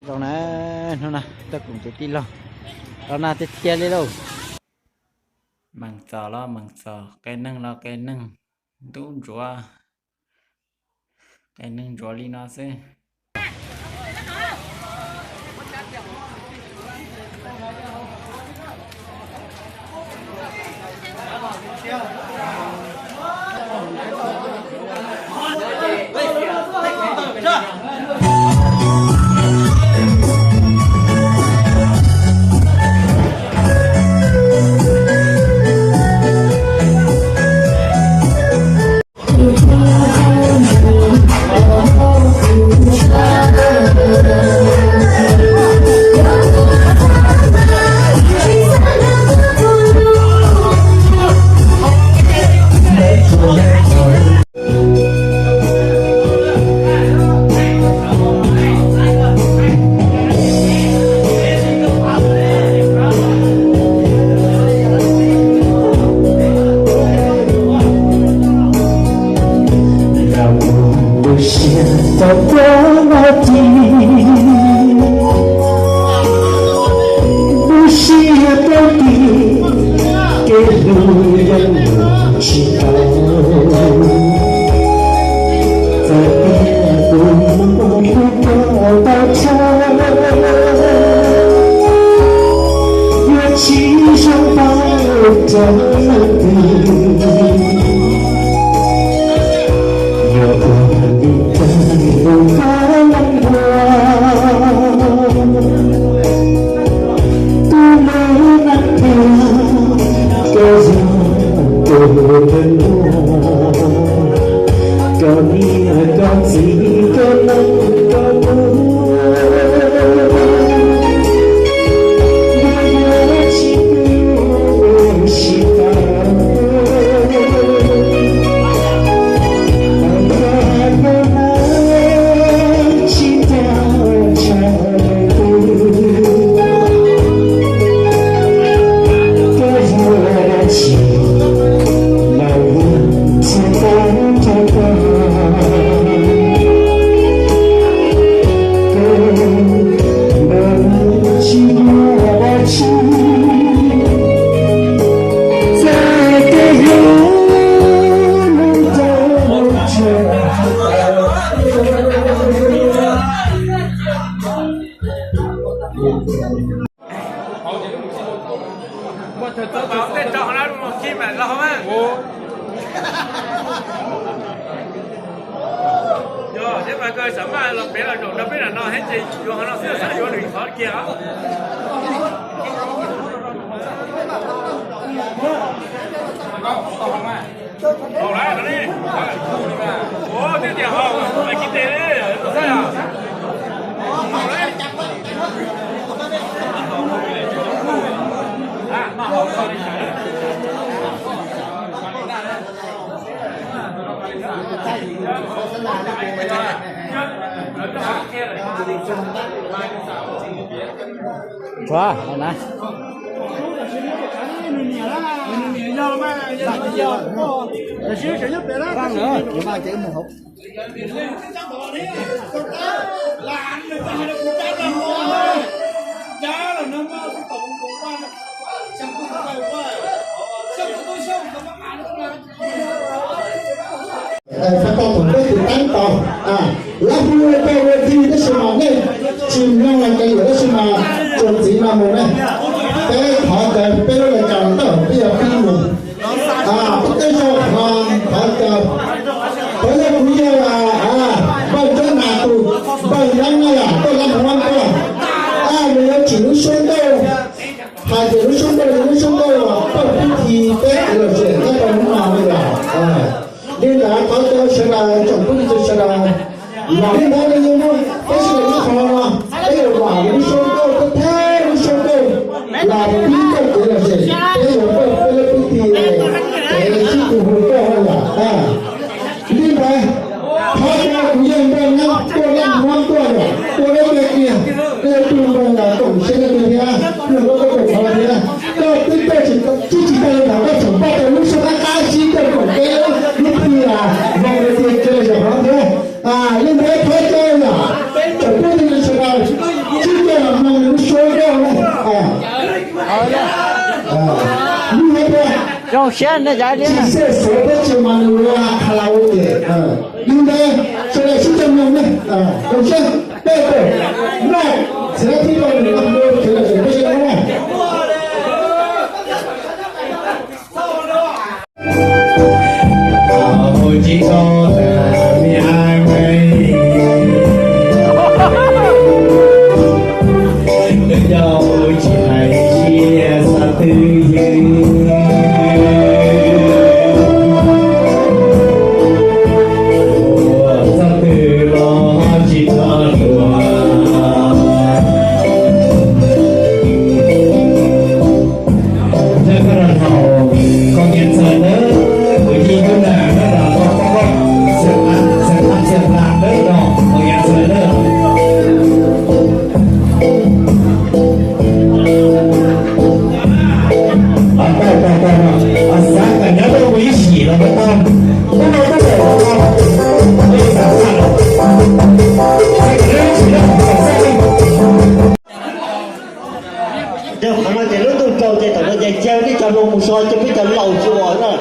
Zoo na, hnub no tuaj koom ces tij laug los nag tiag tiag li lauj. Meem txos los meem txos, qe neeg los qe neeg, ntub ntsuav, qe neeg ntsuav li no xwb. Lub siab tau tiag, lub siab tau tiag, kev hlub yeej tsis tau. Txawm tias kuv mus kuv koj tau tshaj, yuav tsis zoo pab rau leej twg. Yog ua li cas mus koj leej ua, tus neeg neeg tiag, koj yog tus neeg ua, koj niam koj txiv koj leej koj tus. Yog, ces mas koj xav maj los pem los zaum rau peb nram no thiab ces yuav qhov no xwb, xav yuav nws qhov kiag. Tshuav na. Thov koj thaum peb tus teeb tau, lawv hu koj ua tij tab sis mas nej tsis mloog los ces yog tab sis mas tsoom txiv no mus ne, peb thov caw peb lub laj kas ntawm peb yog pib mus. Peb tej zaum thov caw, peb yog kuv yawg Npawg Ntsuab Nas tus npawg Yeeb no yog tuaj lab mus ua nkauj, nws yuav tsim lub suab nkauj, hais tias lub suab nkauj yog lub suab nkauj pawg pib thi peb kev lom zem nyob rau hnub no no yog. Li ntawd thov caw sawv daws tsoom kwv tij sawv daws, los li ntawd li yeej muaj peb sawv daws nyob qhov no, peb yuav vam lub suab nkauj, peb theb lub suab nkauj los pib koj kev lom zem, peb yuav pawg peb lub pib thi, peb sib tus hu koj yom. Li ntawd, thov caw kuv yawg Npawg Yeeb tuaj laj muab tuaj yom, tuaj lub npe kiag, nej tus npawg los koom siab rau kuv thiab, yog koj koom qhov thiab, koj twb tuaj tsis, tsis tsis tau li ntawd koj tseem npaj tau lub suab qab qab sib tuaj koom peb lub pib zoo li tiag kev lom zem qhov thiab. Li ntawd thov caw yom, tsoom kwv tij sawv daws, Siab ne, yog li tsis xeeb xeeb peb tsis mas nws ua karaoke. Yog ntawd sawv daws sib coj mloog ne, zoo siab peb tug noj txiav thib rau nws noj hlub sawv daws peb sib coj mloog na. Yog qhov no ces lub ntuj tsaus ces thaum no ces cia peb cov hluas mus so ces peb cov laus tsis ua na.